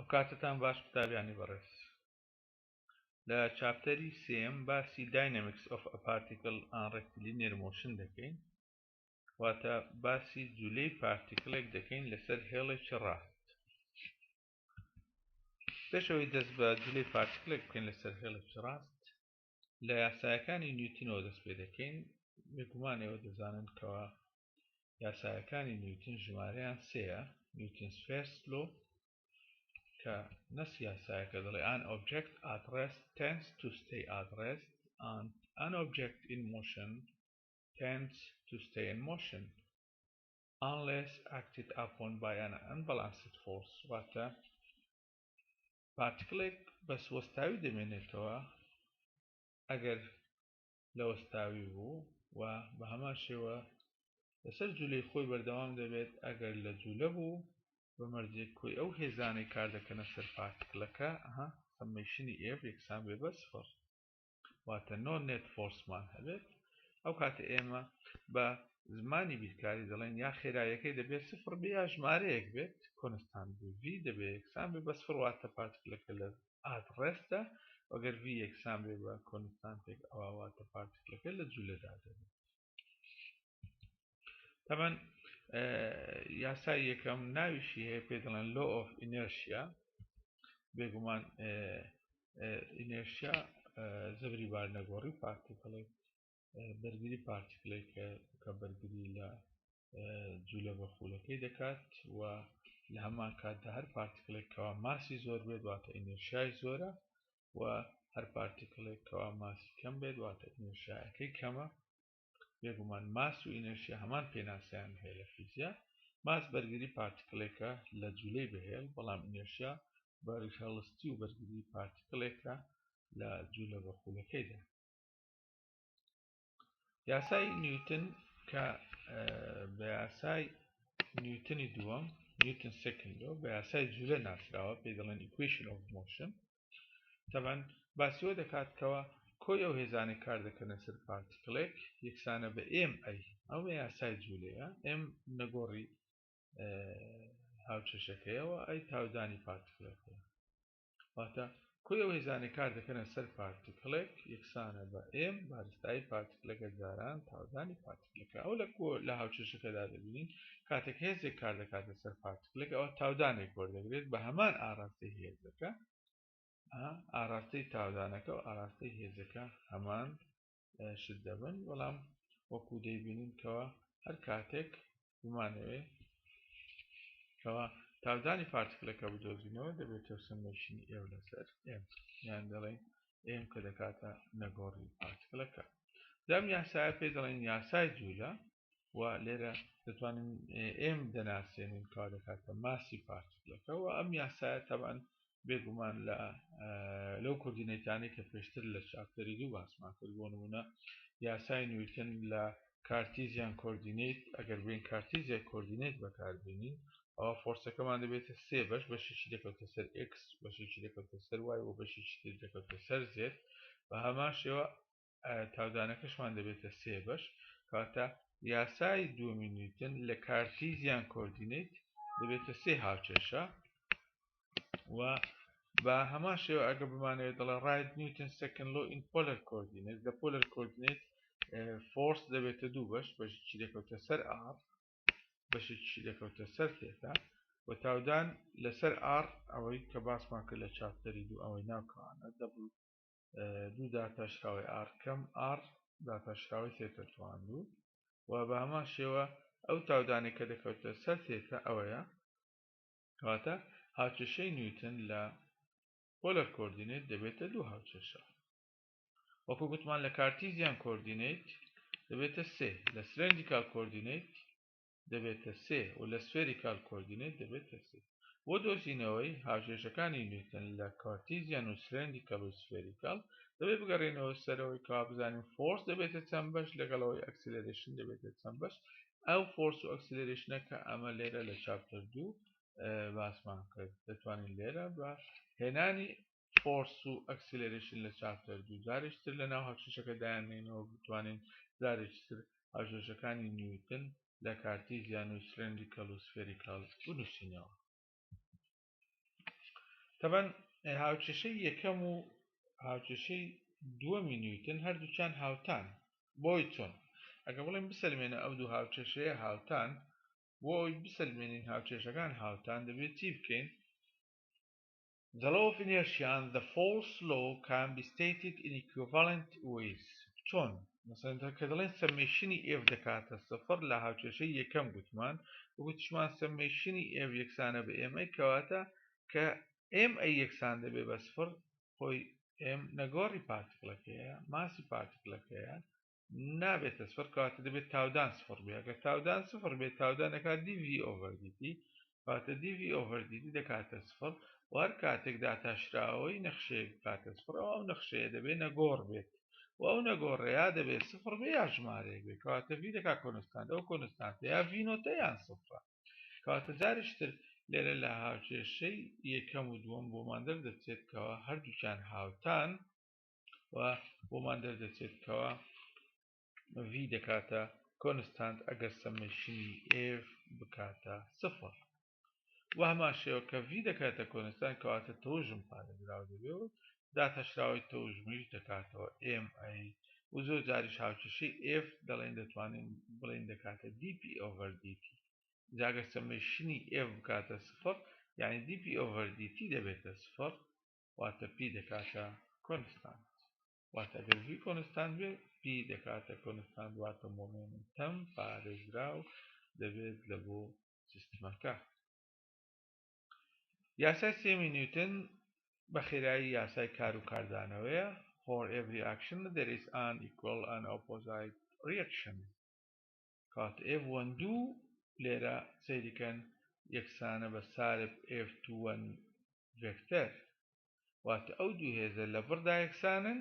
ئەوکاتەتان باش قوتابیانی بەڕێز. لە chapter ی سێیەم باسی Dynamics of a Particle on Rectilinear Motion دەکەین، واتە باسی جولەی particle ێک دەکەین لەسەر هێڵێکی ڕاست. پێش ئەوەی دەست بە جولەی particle ێک بکەین لەسەر هێڵێکی ڕاست، لە یاسایەکانی نیوتنەوە دەست پێ دەکەین. بێگومان ئێوە دەزانن کەوا یاسایەکانی نیوتن ژمارەیان سێیە، Newton's first law کە نەس یاسایەکە دەڵێ an object at rest tends to stay at rest and an object in motion tends to stay in motion unless acted upon by an unbalanced force. واتە particle ێک بەس وەستاوی دەمێنێتەوە ئەگەر لە وەستاوی بوو و بە هەمان شێوە لەسەر جولەی خۆی بەردەوام دەبێت ئەگەر لە جولە بوو بە مەرجێک کۆی ئەو هێزانەی کار دەکەنە سەر particle ەکە summation ی F یەکسان بێ بە سفر، واتە no net force مان هەبێت. ئەو کاتە ئێمە بە زمانی بیرکاری دەڵێن یا خێراییەکەی دەبێت سفر بێ یا ژمارەیەک بێت constant بێ، V دەبێت یەکسان بێ بە سفر، واتە particle ەکە لە at rest ە، ئەگەر V یەکسان بێ بە constant ێک ئەوە واتە particle ەکە لە جولەدا دەبێت. تەبەن یاسای یەکەم ناویشی هەیە پێ دەڵێن law of inertia. بێگومان inertia زەبری بار نەگۆڕی particle ێک، بەرگری particle ێک کە بەرگری لە جوولە بە خولەکەی دەکات و لە هەمان کاتدا هەر particle ێک کەوا mass ی زۆر بێت واتە inertia ی زۆرە و هەر particle ێک کەوا mass ی کەم بێت واتە inertia یەکەی کەمە. بێگومان mass و inertia هەمان پێناسەیان هەیە لە فیزیا. mass بەرگری particle ێکە لە جوولەی بەهێڵ، بەڵام inertia بەرهەڵستی و بەرگری particle ێکە لە جوولە بە خولەکەیدا. یاسای نیوتن کە بە یاسای نیوتنی دووەم Newton second law بە یاسای جوولە ناسراوە، پێی دەڵێن equation of motion. تەبعەن باسیەوە دەکات کەوا کۆی ئەو هێزانەی کار دەکەنە سەر particle ێک یەکسانە بە m a. ئەو یاسای جوولەیە، m نەگۆڕی هاوکێشەکەیەوە a تاودانی particle ەکەیە. واتە کۆی ئەو هێزانەی کار دەکەنە سەر particle ێک یەکسانە بە m بارستایی particle ەکە جاران تاودانی particle ەکە. ئەو لە کۆ لە هاوکێشەکەدا دەبینین کاتێک هێزێک کار دەکاتە سەر particle ێک ئەوە تاودانێک وەردەگرێت بە هەمان ئاراستەی هێزەکە، ئاراستەی تاودانەکە و ئاراستەی هێزەکە هەمان شت دەبن. بەڵام وەکو دەیبینین کەوا هەر کاتێک بمانەوێ کەوا تاودانی particle ەکە بدۆزینەوە دەبێتە summation ی F لەسەر m، یان دەڵێن m کە دەکاتە نەگۆڕی particle ەکە. دەم یاسایە پێ دەڵێن یاسای جوولە و لێرە دەتوانین m دەناسێنین کەوا دەکاتە mass ی particle ەکە. و ئەم یاسایە تەبعەن بێگومان لە لەو coordinate انەی کە پێشتر لە chapter ی دوو باسمان کرد، بۆ نمونە یاسای نیوتن لە Cartesian coordinate، ئەگەر بێن Cartesian coordinate بەکاربینین ئەوە force ەکەمان دەبێتە سێ بەش، بەشێکی دەکەوتە سەر x، بەشێکی دەکەوتە سەر y و بەشێکی تر دەکەوتە سەر z. بە هەمان شێوە تاودانەکەشمان دەبێتە سێ بەش. کەواتە یاسای دووەمی نیوتن لە Cartesian coordinate دەبێتە سێ هاوکێشە و بە هەمان شێوە ئەگە بمانەوێت دەڵێ write Newton second law in polar coordinate، لە polar coordinate force دەبێتە دوو بەش، بەشێکی دەکەوتە سەر r، بەشێکی دەکەوتە سەر theta و تاودان لەسەر r ئەوەی کە باسمان کرد لە chapter ی دوو ئەوەی ناوکەوانە دەبل دوو داتاشراوی r کەم r داتاشراوی theta تواندوو و بە هەمان شێوە ئەو تاودانێک کە دەکەوتە سەر theta ئەوەیە. کەواتە هاوکێشەی نیوتن لە polar coordinate دەبێتە دوو هاوکێشە. وەکو گوتمان لە Cartesian coordinate دەبێتە سێ، لە cylindrical coordinate دەبێتە سێ و لە spherical coordinate دەبێتە سێ. بۆ دۆزینەوەی هاوکێشەکانی نیوتن لە Cartesian و cylindrical و spherical دەبێت بگەڕێنەوە سەرەوەی کەوا بزانین force دەبێتە چەند بەش لەگەڵەوەی acceleration دەبێتە چەند بەش. ئەو force و acceleration ە کە ئەمە لێرە لە chapter دوو باسمان کرد، دەتوانین لێرە بە هێنانی force و acceleration لە chapter دوو جارێکتر لە ناو هاوکێشەکە دایاننێنەوە بتوانین جارێکتر هاوکێشەکانی نیوتن لە Cartesian و cylindrical و spherical بنووسینەوە. تەبەن هاوکێشەی یەکەم و هاوکێشەی دووەمی نیوتن هەردووکیان هاوتان. بۆی چۆن؟ ئەگەر بڵێن بسەلمێنە ئەو دوو هاوکێشەیە هاوتان، بۆ ئەوەی بسەلمێنین هاوکێشەکان هاوتان دەبێت چی بکەین؟ The law of inertia and the force law can be stated in equivalent ways. چۆن؟ مەسەلەن کە دەڵێن summation ی F دەکاتە سفر لە هاوکێشەی یەکەم گوتمان گوتیشمان summation ی F یەکسانە بە MA، کەواتە کە MA یەکسان دەبێ بە سفر خۆی M نەگۆڕی particle ەکەیە، mass ی particle ەکەیە، نابێتە سفر، کەواتە دەبێت تاودان سفر بێ. ئەگەر تاودان سفر بێت تاودان دەکات dV over dt، کەواتە dV over dt دەکاتە سفر و هەر کاتێک داتاشراوەی نەخشەیەک بکاتە سفر ئەو ئەو نەخشەیە دەبێت نەگۆڕ بێت و ئەو نەگۆڕەیە دەبێت سفر بێ یا ژمارەیەک بێت، کەواتە V دەکات constant، ئەو constant ە یا V naught ە یان سفرە. کەواتە جارێکی تر لێرە لە هاوکێشەی یەکەم و دووەم بۆمان دەردەچێت کەوا هەردووکیان هاوتان و بۆمان دەردەچێت کەوا V دەکاتە constant ئەگەر summation ی F بکاتە سفر. و هەمان شێوە کە V دەکاتە constant کەواتە تەوژم پارێزراو دەبێت و داتاشراوەی تەوژمیش دەکاتەوە MA و زۆر جاریش هاوکێشەی F دەڵێن دەتوانین بڵێن دەکاتە dP over dt. جا ئەگەر summation ی F بکاتە سفر یعنی dP over dt دەبێتە سفر، واتە P دەکاتە constant. واتە ئەگەر V constant بێت P دەکاتە constant، واتە momentum پارێزراو دەبێت لە بۆ سیستمەکە. یاسای سێمی نیوتن بە خێرایی یاسای کار و کاردانەوەیە. For every action there is an equal and opposite reaction. کات F1 دوو لێرە سەیریکەن یەکسانە بە سالب F21 vector، واتە ئەو دوو هێزە لە بڕدا یەکسانن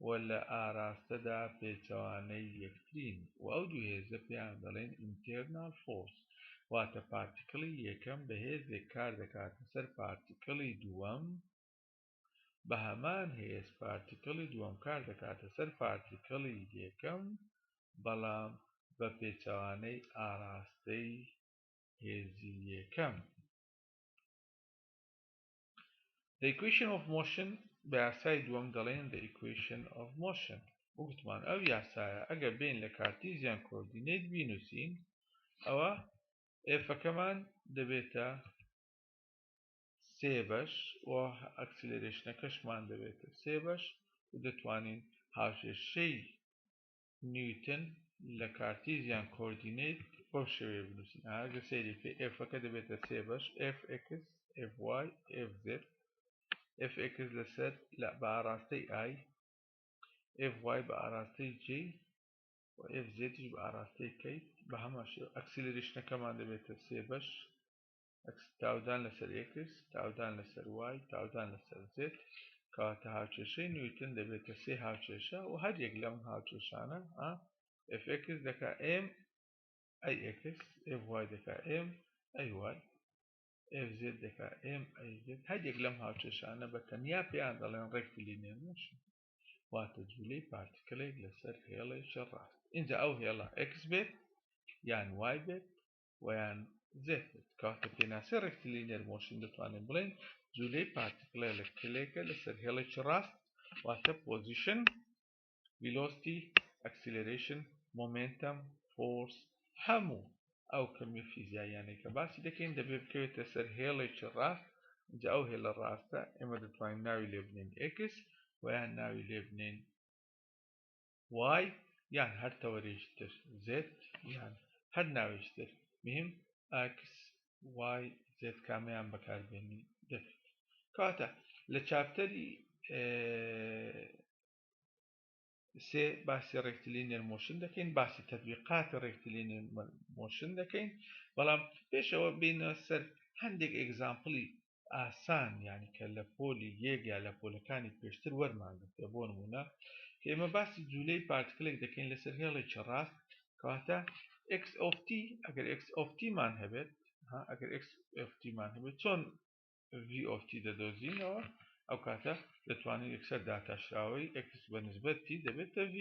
و لە ئاراستەدا پێچەوانەی یەکترین و ئەو دوو هێزە پێیان دەڵێن internal force. واتە particle ی یەکەم بە هێزێک کار دەکاتە سەر particle ی دووەم، بە هەمان هێز particle ی دووەم کار دەکاتە سەر particle ی یەکەم، بەڵام بە پێچەوانەی ئاراستەی هێزی یەکەم. The equation of motion بە یاسای دووەم دەڵێن the equation of motion. وگوتمان ئەو یاسایە ئەگەر بین لە Cartesian coordinate بینوسین ئەوە F ەکەمان دەبێتە سێ بەش و acceleration ەکەشمان دەبێتە سێ بەش و دەتوانین هاوکێشەی نیوتن لە Cartesian coordinate بەو شێوەیە بنووسین. ئەگەر سەیری بکەی F ەکە دەبێتە سێ بەش Fx، Fy، Fz. Fx لەسەر بە ئاراستەی I، Fy بە ئاراستەی J و Fz بە ئاراستەی K. بە هەمان شێوە acceleration ەکەمان دەبێتە سێ بەش، تاودان لەسەر X، تاودان لەسەر Y، تاودان لەسەر Z. کەواتە هاوکێشەی نیوتن دەبێتە سێ هاوکێشە و هەر یەک لەم هاوکێشانە Fx دەکا M AX، Fy دەکا M AY، Fz دەکا M AZ. هەر یەک لەم هاوکێشانە بە تەنیا پێیان دەڵێن rectilinear motion، واتە جوولەی particle ێک لەسەر هێڵێکی ڕاست. اینجا ئەو هێڵە X بێت یان Y بێت و یان Z بێت. کەواتە پێناسەی rectilinear motion دەتوانین بڵێن جوولەی particle ێ لە کلێکە لەسەر هێڵێکی ڕاست، واتە position، velocity، acceleration، momentum، force، هەموو ئەو کەمی فیزیاییانەی کە باسی دەکەین دەبێت بکەوێتە سەر هێڵێکی ڕاست. اینجا ئەو هێڵە ڕاستە ئێمە دەتوانین ناوی لێ بنێین X و یان ناوی لێ بنێین Y یان هەر تەوەرێکی تر Z یان هەر ناوێکی تر. مهم X، Y، Z کامیان بەکاربێنی دەبێت. کەواتە لە chapter ی سێ باسی rectilinear motion دەکەین، باسی تەطبیقاتی rectilinear motion دەکەین، بەڵام پێشەوە بینە سەر هەندێک example ی ئاسان، یعنی کە لە پۆلی یەک یا لە پۆلەکانی پێشتر وەرمانگرتە. بۆ نمونە کە ئێمە باسی جوولەی particle ێک دەکەین لەسەر هێڵێکی ڕاست، کەواتە x of t ئەگەر x of t مان هەبێت، ئەگەر x of t مان هەبێت چۆن v of t دەدۆزینەوە؟ ئەو کاتە دەتوانین یەکسەر داتاشراوەی x بە نسبەت t دەبێتە v.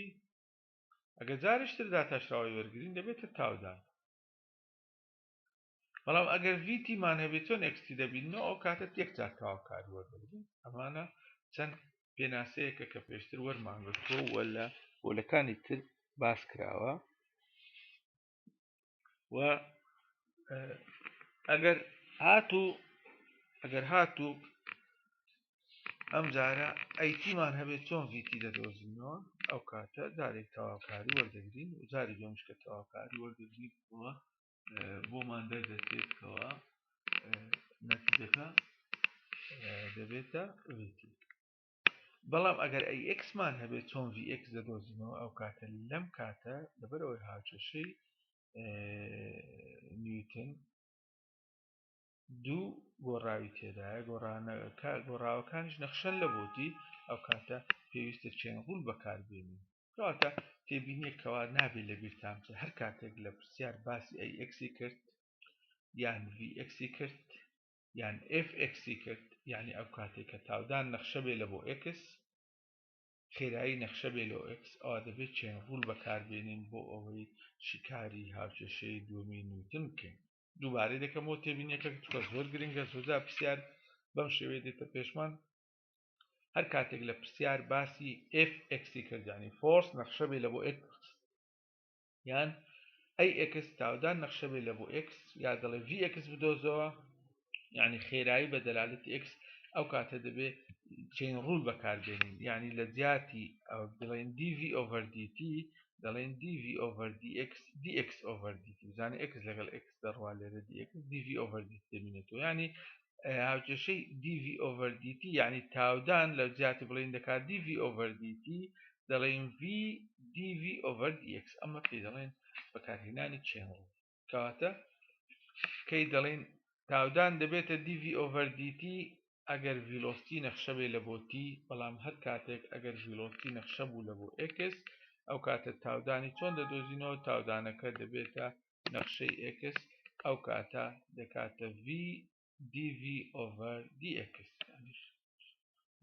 ئەگەر جارێکتر داتاشراوەی وەرگین دەبێتە تاودان. بەڵام ئەگەر VT مان هەبێت چۆن XT دەبینەوە؟ ئەو کاتە یەک جار تەواوکاری وەردەگرین. ئەمانە چەند پێناسەیەکە کە پێشتر وەرمانگرتووە و لە پۆلەکانی تر باس کراوە. و ئەگەر هاتوو ئەگەر هاتوو ئەم جارە a t مان هەبێت چۆن v t دەدۆزینەوە؟ ئەو کاتە جارێک تەواوکاری وەردەگرین و جاری دووەمیش کە تەواوکاری وەردەگرین بۆمان دەردەچێت کەوا نەتیجەکە دەبێتە v t. بەڵام ئەگەر a x مان هەبێت چۆن v x دەدۆزینەوە؟ ئەو کاتە لەم کاتە لەبەرەوەی هاوکێشەی نیوتن دوو گۆڕاوی تێدایە، گۆڕاوەکانیش نەخشەن لە بۆتی، ئەو کاتە پێویستە chain rule بەکاربێنین. کەواتە تێبینیەک کەوا نابێت لە بیرتان بچێت، هەر کاتێک لە پرسیار باسی a x ی کرد یان v x ی کرد یان f x ی کرد، یعنی ئەو کاتێک کە تاودان نەخشە بێ لە بۆ x، خێرایی نەخشە بێ لۆ x، ئەوە دەبێت chain rule بەکاربێنین بۆ ئەوەی شیکاری هاوکێشەی دووەمی نیوتن بکەین. دووبارەی دەکەمەوە تێبینیەکە چونکە زۆر گرنگە، زۆرجار پرسیار بەم شێوەیە دێتە پێشمان. هەر کاتێک لە پرسیار باسی f x ی کرد، یعنی force نەخشە بێ لە بۆ x یان a x تاودان نەخشە بێ لە بۆ x، یا دەڵێ v x بدۆزەوە، یعنی خێرایی بە دەلالەتی x، ئەو کاتە دەبێ chain rule بەکاربێنین. یعنی لە جیاتی ئەو دەڵێن dv over dt دەڵێن dv over dx dx over dt، بزانە x لەگەڵ x دەڕوا لێرە dx dv over dt دەبینێتەوە. یعنی هاوکێشەی dv over dt یعنی تاودان لە جیاتی بڵێن دەکات dv over dt دەڵێن v dv over dx، ئەمە پێی دەڵێن بەکارهێنانی chain rule. کەواتە کەی دەڵێن تاودان دەبێتە dv over dt ئەگەر velocity نەخشە بێ لە بۆ t، بەڵام هەر کاتێک ئەگەر velocity نەخشە بوو لە بۆ x، ئەو کاتە تاودانی چۆن دەدۆزینەوە؟ تاودانەکە دەبێتە نەخشەی x، ئەو کاتە دەکاتە v dv over dx.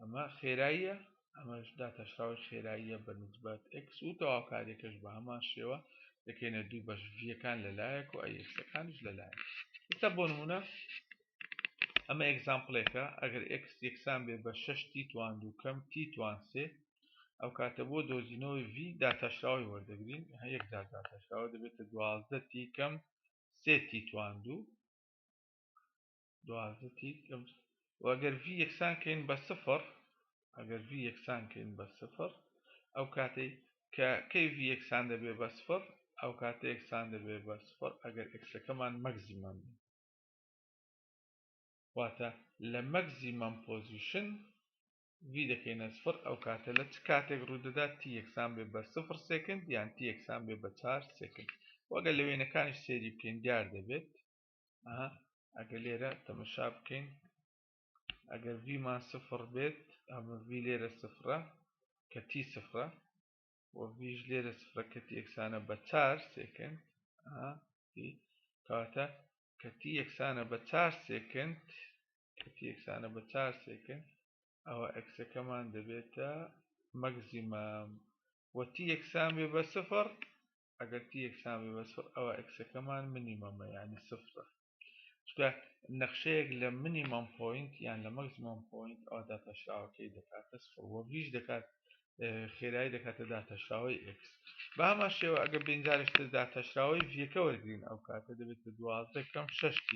ئەمە خێراییە، ئەمەش داتاشراوی خێراییە بە نسبەت x و تەواوکاریەکەش بە هەمان شێوە دەکەینە دوو بەش، v یەکان لەلایەک و a x ەکانیش لەلایەک. ئێستا بۆ نمونە ئەمە example ێکە، ئەگەر x یەکسان بێ بە 6 t توان دوو کەم t توان سێ، ئەو کاتە بۆ دۆزینەوەی v داتاشراوی وەردەگرین. یەک جار داتاشراوە دەبێتە 12 t کەم سێ t توان دوو، 12 t کەم، و ئەگەر v یەکسان کەین بە صفر، ئەگەر v یەکسان کەین بە صفر، ئەو کاتەی کە کەی v یەکسان دەبێت بە صفر، ئەو کاتە یەکسان دەبێت بە صفر ئەگەر x ەکەمان maximum بێت، واتە لە maximum position v دەکەینە صفر. ئەو کاتە لە چ کاتێک ڕوودەدات t یەکسان بێت بە صفر second یان t یەکسان بێت بە 4 second. وەگەر لە وێنەکانیش سەیری بکەین دیار دەبێت. ئەگەر لێرە تەمەشا بکەین، ئەگەر v مان صفر بێت، ئەمە v لێرە صفرە کە t صفرە و v ش لێرە صفرە کە t یەکسانە بە 4 second. کەواتە کە t یەکسانە بە 4 second، کە t یەکسانە بە 4 second، ئەوە x ەکەمان دەبێتە maximum. و t یەکسان بێ بە صفر، ئەگەر t یەکسان بێ بە صفر ئەوە x ەکەمان minimum ە، یعنی صفرە. چونکە نەخشەیەک لە minimum point یان لە maximum point ئەوە داتاشراوەکەی دەکاتە صفر و v ش دەکات خێرایی دەکاتە داتاشراوەی x. بە هەمان شێوە ئەگەر بینجارێکتر داتاشراوەی v یەکە وەرگین، ئەو کاتە دەبێتە 12 کەم 6 t،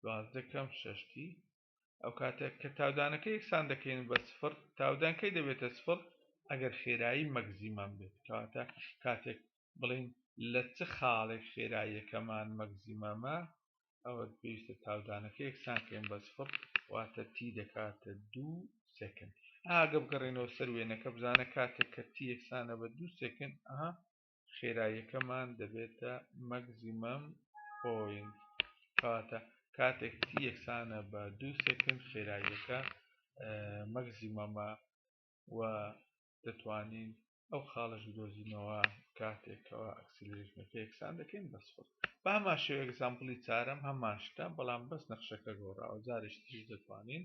12 کەم 6 t. ئەو کاتە کە تاودانەکە یەکسان دەکەین بە صفر، تاودانکەی دەبێتە صفر ئەگەر خێرایی maximum بێت. کەواتە کاتێک بڵین لە چ خاڵێک خێراییەکەمان maximum ە، ئەوە پێویستە تاودانەکە یەکسان کەین بە صفر، واتە t دەکاتە دوو second. ئاگە بگەڕێنەوە سەر وێنەکە بزانە کاتێک کە t یەکسانە بە دوو second، ئەها خێراییەکەمان دەبێتە maximum point. کەواتە کاتێک t یەکسانە بە دوو second خێراییەکە maximum ە و دەتوانین ئەو خاڵەش بدۆزینەوە کاتێکەوە acceleration ەکە یەکسان دەکەین بە صفر. بە هەمان شێوە example ی چارەم هەمان شتە، بەڵام بەس نەخشەکە گۆڕاوە. جارێکی تریش دەتوانین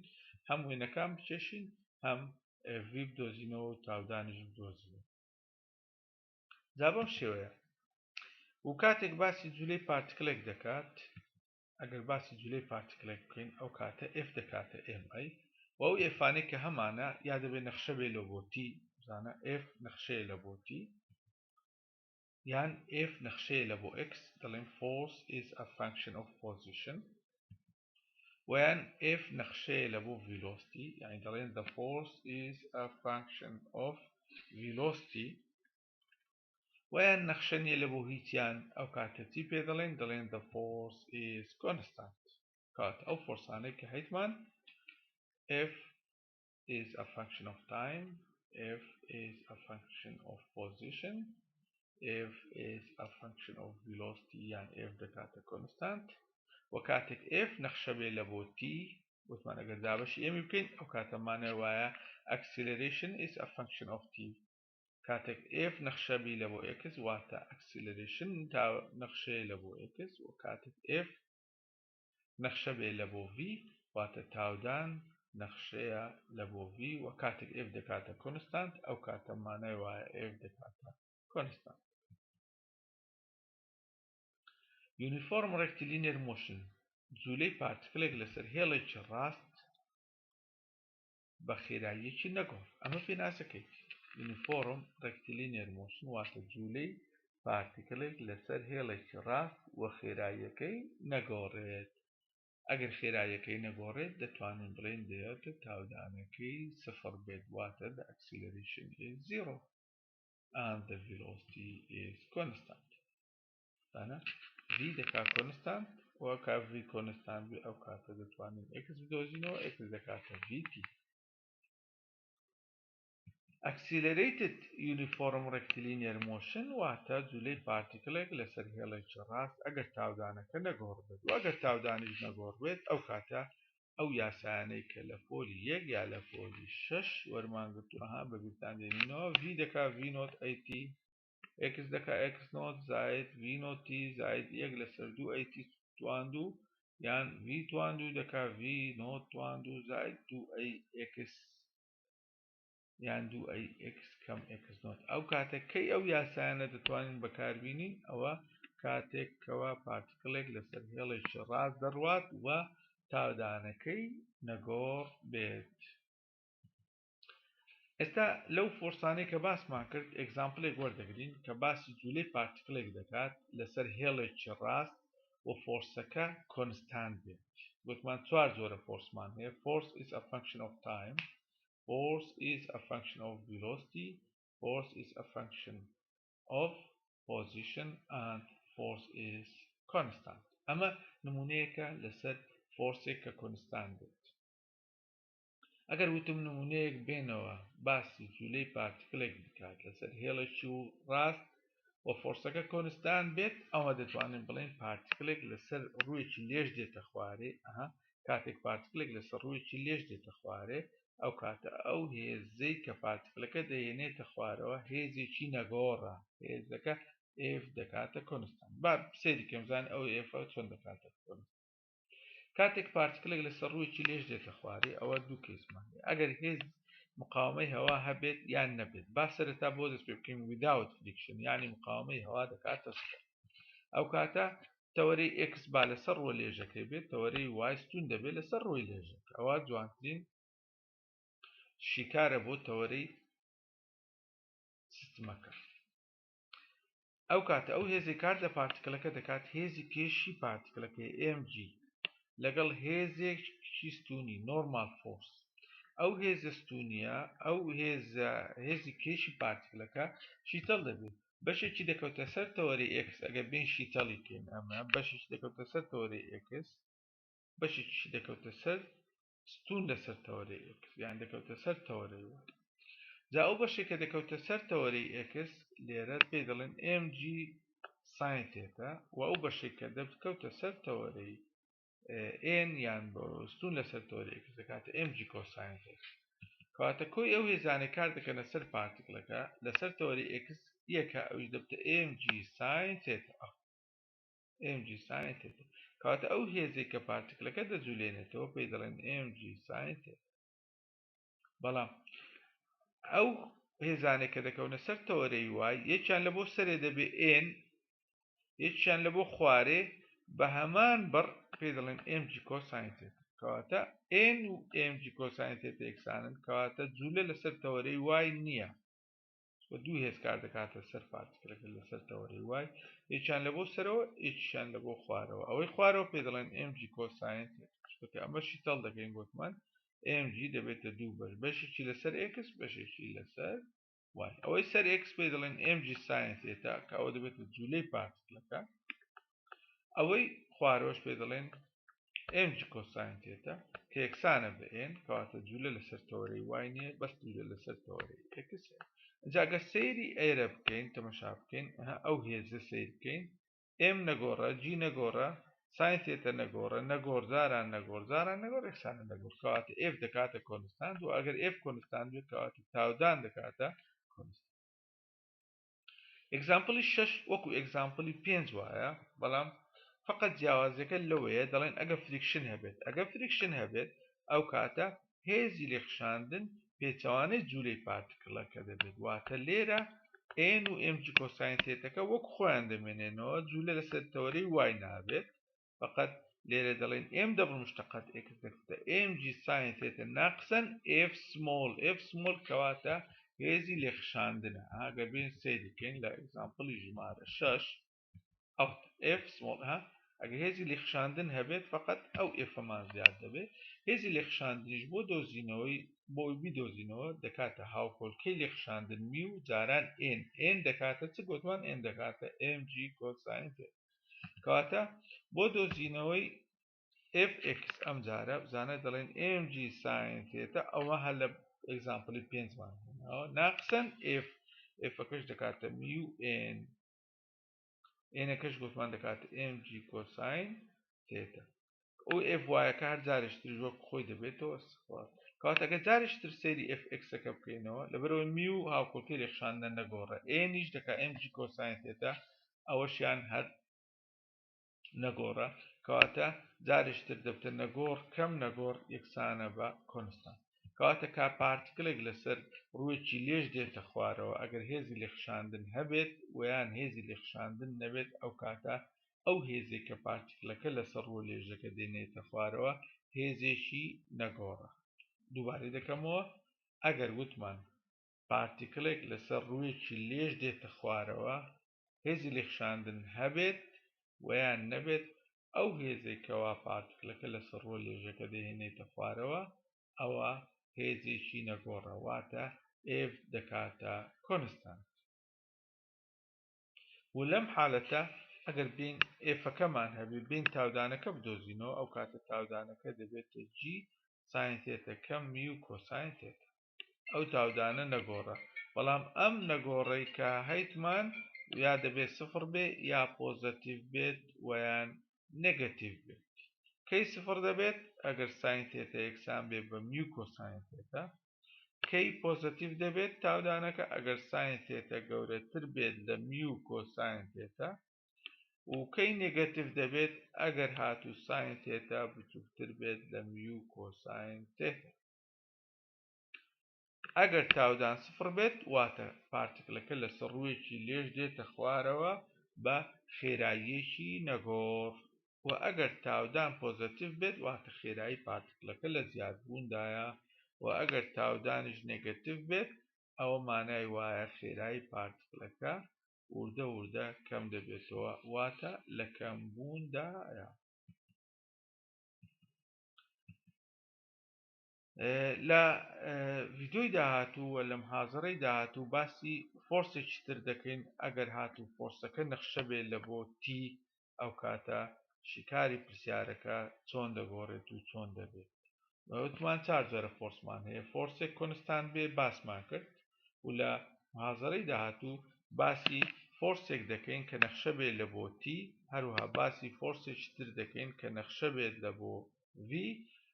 هەم وێنەکان بکێشین هەم v بدۆزینەوە و تاودانیش بدۆزینەوە. جا بەم شێوەیە. و کاتێک باسی جولەی particle ێک دەکات، ئەگەر باسی جولەی particle ێک بکەین ئەو کاتە F دەکاتە MA و ئەو F انەی کە هەمانە یا دەبێت نەخشە بێ لە بۆ T، بزانە F نەخشەیە لە بۆ T یان F نەخشەیە لە بۆ X، دەڵێن force is a function of position، ویان F نەخشەیە لە بۆ velocity، یعنی دەڵێن the force is a function of velocity، ویان نەخشە نییە لە بۆ هیچیان، ئەو کاتە چی پێ دەڵێن؟ دەڵێن the force is constant. کات ئەو force انەی کە هەیتمان F is a function of time, F is a function of position, F is a function of velocity، یان F دەکاتە constant. و کاتێک F نەخشە بێ لە بۆ T، وتمان ئەگەر دابەشی M ی بکەین ئەو کاتە مانای وایە acceleration is a function of T. کاتێک F نەخشە بی لە بۆ X واتە acceleration تا نەخشەیە لە بۆ X، و کاتێک F نەخشە بێ لە بۆ V واتە تاودان نەخشەیە لە بۆ V، و کاتێک F دەکاتە constant ئەو کاتە مانای وایە F دەکاتە constant. Uniform rectilinear motion جوولەی particle ێک لەسەر هێڵێکی ڕاست بە خێراییەکی نەگۆڕ. ئەمە پێناسەکەیت. Uniform rectilinear motion واتە جوولەی particle ێک لەسەر هێڵێکی ڕاست و خێراییەکەی نەگۆڕێت. ئەگەر خێراییەکەی نەگۆڕێت دەتوانین بڵێین دەیەتە تاودانەکەی سفر بێت، واتە the acceleration is zero and the velocity is constant. دانا V دەکات constant و کە V constant بێ ئەو کاتە دەتوانین X بدۆزینەوە، X دەکاتە VT. Accelerated Uniform Rectilinear Motion واتە جولەی particle ێک لەسەر هێڵێکی ڕاست ئەگەر تاودانەکە نەگۆڕ بێت، و ئەگەر تاودانیش نەگۆڕ بێت ئەو کاتە ئەو یاسایانەی کە لە پۆلی یەک یا لە پۆلی شەش وەرمانگرتووە ها بەبیرتان دێنینەوە، V دەکا V naught AT، X دەکا X naught زائد V naught T زائد یەک لەسەر دوو AT تواندوو، یان V تواندوو دەکا V naught تواندوو زائد دوو A X یان دوو A X کەم X naught. ئەو کاتێک کەی ئەو یاسایانە دەتوانین بەکاربینین؟ ئەوە کاتێک کەوا particle ێک لەسەر هێڵێکی ڕاست دەڕوات و تاودانەکەی نەگۆڕ بێت. ئێستا لەو force انەی کە باسمان کرد example ێک وەردەگرین کە باسی جوولەی particle ێک دەکات لەسەر هێڵێکی ڕاست و force ەکە constant بێت. گوتمان چوار جۆرە force مان هەیە. Force is a function of time, force is a function of velocity, force is a function of position and force is constant. ئەمە نمونەیەکە لەسەر force ێک کە constant بێت. ئەگەر وتم نمونەیەک بێنەوە باسی جوولەی particle ێک بکات لەسەر هێڵێکی و ڕاست و force ەکە constant بێت، ئەوە دەتوانین بڵێین particle ێک لەسەر ڕوویەکی لێژ دێتە خوارێ. ئەها کاتێک particle ێک لەسەر ڕوویەکی لێژ دێتە خوارێ ئەو کاتە ئەو هێزەی کە particle ەکە دەهێنێتە خوارەوە هێزێکی نەگۆڕە، هێزەکە F دەکاتە constant. با سەیری کەم زان ئەو F چۆن دەکاتە constant. کاتێک particle ێک لەسەر ڕوویەکی لێژ دێتە خوارێ ئەوە دوو case مان هەیە، ئەگەر هێز مقاومەی هەوا هەبێت یان نەبێت. با سەرەتا بۆ دەست پێ بکەین without friction، یعنی مقاومەی هەوا دەکاتە صفر. ئەو کاتە تەوەرەی X با لەسەر ڕووە لێژەکەی بێت، تەوەرەی Y ستون دەبێت لەسەر ڕووی لێژەکە. ئەوە جوانترین شیکارە بۆ تەوەرەی سیستمەکە. ئەو کاتە ئەو هێزی کار لە particle ەکە دەکات هێزی کێشی particle ەکەی MG لەگەڵ هێزێکی ستونی normal force. ئەو هێزە ستونیە، ئەو هێزی کێشی particle ەکە شیتەڵ دەبێت، بەشێکی دەکەوتە سەر تەوەری X. ئەگەر بین شیتەڵی کەین ئەمە بەشێکی دەکەوتە سەر تەوەری X، بەشێکی دەکەوتە سەر ستون لەسەر تەوەری X، یان دەکەوتە سەر تەوەری Y. جا ئەو بەشێک کە دەکەوتە سەر تەوەری X لێرە پێی دەڵێن MG sine theta، و ئەو بەشێک کە دەکەوتە سەر تەوەری N یان ستون لەسەر تەوەری X دەکاتە MG cosine theta. کەواتە کۆی ئەو هێزانەی کار دەکەنە سەر particle ەکە لەسەر تەوەری X یەکە، ئەویش دەبتە MG sine theta. MG sine theta. کەواتە ئەو هێزێک کە particle ەکە دەجولێنێتەوە پێی دەڵێن MG sine theta. بەڵام ئەو هێزانێک کە دەکەونە سەر تەوەرەی Y یەکیان لە بۆ سەرێ دەبێ N، یەکیان لە بۆ خوارێ بە هەمان بڕ پێی دەڵێن mg cosine theta. کەواتە N و mg cosine theta یەکسانن، کەواتە جوولە لەسەر تەوەرەی y نییە و دوو هێز کار دەکاتە سەر particle ەکە لەسەر تەوەرەی y، یەکیان لە بۆ سەرەوە یەکیشیان لە بۆ خوارەوە. ئەوەی خوارەوە پێی دەڵێن mg cosine theta، چونکە ئەمە شیتەڵ دەکەین گوتمان mg دەبێتە دوو بەش، بەشێکی لەسەر x بەشێکی لەسەر y. ئەوەی سەر x پێی دەڵێن mg sine theta کە ئەوە دەبێتە جوولەی particle ەکە، ئەوەی خوارەوەش پێی دەڵێن mg cosine theta کە یەکسانە بە N، کەواتە جوولە لەسەر تەوەرەی y نییە بەس جوولە لەسەر تەوەرەی x. ئینجا ئەگەر سەیری ئێرە بکەین تەمەشا بکەین ئەو هێزە سەیر بکەین m نەگۆڕە g نەگۆڕە sine theta نەگۆڕە نەگۆڕ جاران نەگۆڕ جاران نەگۆڕ یەکسانە نەگۆڕ، کەواتە F دەکاتە constant و ئەگەر F constant بێت کەواتە تاودان دەکاتە constant. example ی شەش وەکو example ی پێنج وایە، بەڵام فقط جیاوازیەکە لەوەیە دەڵێن ئەگەر friction هەبێت، ئەگەر friction هەبێت ئەو کاتە هێزی لێخشاندن پێچەوانەی جوولەی particle ەکە دەبێت، واتە لێرە N و mg cosine theta کە وەک خۆیان دەمێنێنەوە، جوولە لەسەر تەوەرەی y نابێت. فقط لێرە دەڵێن m double مشتقات x دەکاتە mg sine theta ناقسەن F small، F small کەواتە هێزی لێخشاندنە. ئەگەر بین سەیری بکەین لە example ی ژمارە شەش ئەو F small ها ئەگەر هێزی لێخشاندن هەبێت فقط ئەو F مان زیاد دەبێت. هێزی لێخشاندنیش بۆ دۆزینەوەی بۆ بیدۆزینەوە دەکاتە هاوکۆلکەی لێخشاندن mu جاران N، N دەکاتە چ گوتمان N دەکاتە mg cosine theta. کەواتە بۆ دۆزینەوەی Fx ئەم جارە بزانە دەڵێن mg sine theta ئەوە هەر لە example ی پێنجمان هێناوە ناقسەن F، F ەکەش دەکاتە mu N، N ەکەش گوتمان دەکاتە mg cosine theta. ئەو F y ەکە هەر جارێکتریش وەک خۆی دەبێتەوە سفر. کەواتە ئەگەر جارێکتر سەیری F x ەکە بکەینەوە لەبەرەوەی mu هاوکۆلکەی لێخشاندنە نەگۆڕە N یش دەکات mg cosine theta ئەوەشیان هەر نەگۆڕە، کەواتە جارێکتر دەبتە نەگۆڕ کەم نەگۆڕ یەکسانە بە constant. کەواتە کا particle ێک لەسەر ڕوویەکی لێژ دێتە خوارەوە ئەگەر هێزی لێخشاندن هەبێت ویان هێزی لێخشاندن نەبێت ئەو کاتە ئەو هێزێک کە particle ەکە لەسەر ڕووە لێژەکە دێنێتە خوارەوە هێزێکی نەگۆڕە. دووبارەی دەکەمەوە ئەگەر وتمان particle ێک لەسەر ڕوویەکی لێژ دێتە خوارەوە هێزی لێخشاندن هەبێت ویان نەبێت ئەو هێزێک کەوا particle ەکە لەسەر ڕووە لێژەکە دەهێنێتە خوارەوە ئەوە هێزێکی نەگۆڕە، واتە F دەکاتە constant. و لەم حالەتە ئەگەر بین F ەکەمان هەبێ بین تاودانەکە بدۆزینەوە ئەو کاتە تاودانەکە دەبێتە G sine theta کەم mu cosine theta. ئەو تاودانە نەگۆڕە، بەڵام ئەم نەگۆڕەی کە هەیتمان یا دەبێت سفر بێ یا positive بێت ویان negative بێت. کەی سفر دەبێت ئەگەر sine theta یەکسان بێ بە mu cosine theta. کەی positive دەبێت تاودانەکە ئەگەر sine theta گەورەتر بێت لە mu cosine theta. و کەی negative دەبێت ئەگەر هاتوو sine theta بچووکتر بێت لە mu cosine theta. ئەگەر تاودان سفر بێت واتە particle ەکە لەسەر ڕوویەکی لێژ دێتە خوارەوە بە خێراییەکی نەگۆڕ، و ئەگەر تاودان positive بێت واتە خێرایی particle ەکە لە زیادبووندایە، و ئەگەر تاودانیش negative بێت ئەوە مانای وایە خێرایی particle ەکە وردە وردە کەم دەبێتەوە، واتە لە کەمبووندایە. لە ڤیدیۆی داهاتوو و لە محازەرەی داهاتوو باسی force ێکی تر دەکەین. ئەگەر هاتوو force ەکە نەخشە بێت لە بۆ t ئەو کاتە شیکاری پرسیارەکە چۆن دەگۆڕێت و چۆن دەبێت. وتمان چوار جۆرە force مان هەیە. force ێک constant بێ باسمان کرد و لە محازەرەی داهاتوو باسی force ێک دەکەین کە نەخشە بێت لە بۆ t، هەروەها باسی force ێکی تر دەکەین کە نەخشە بێت لە بۆ V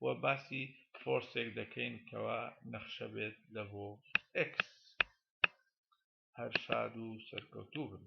و باسی force ێک دەکەین کەوا نەخشە بێت لە بۆ X. هەر شاد و سەرکەوتوو بن.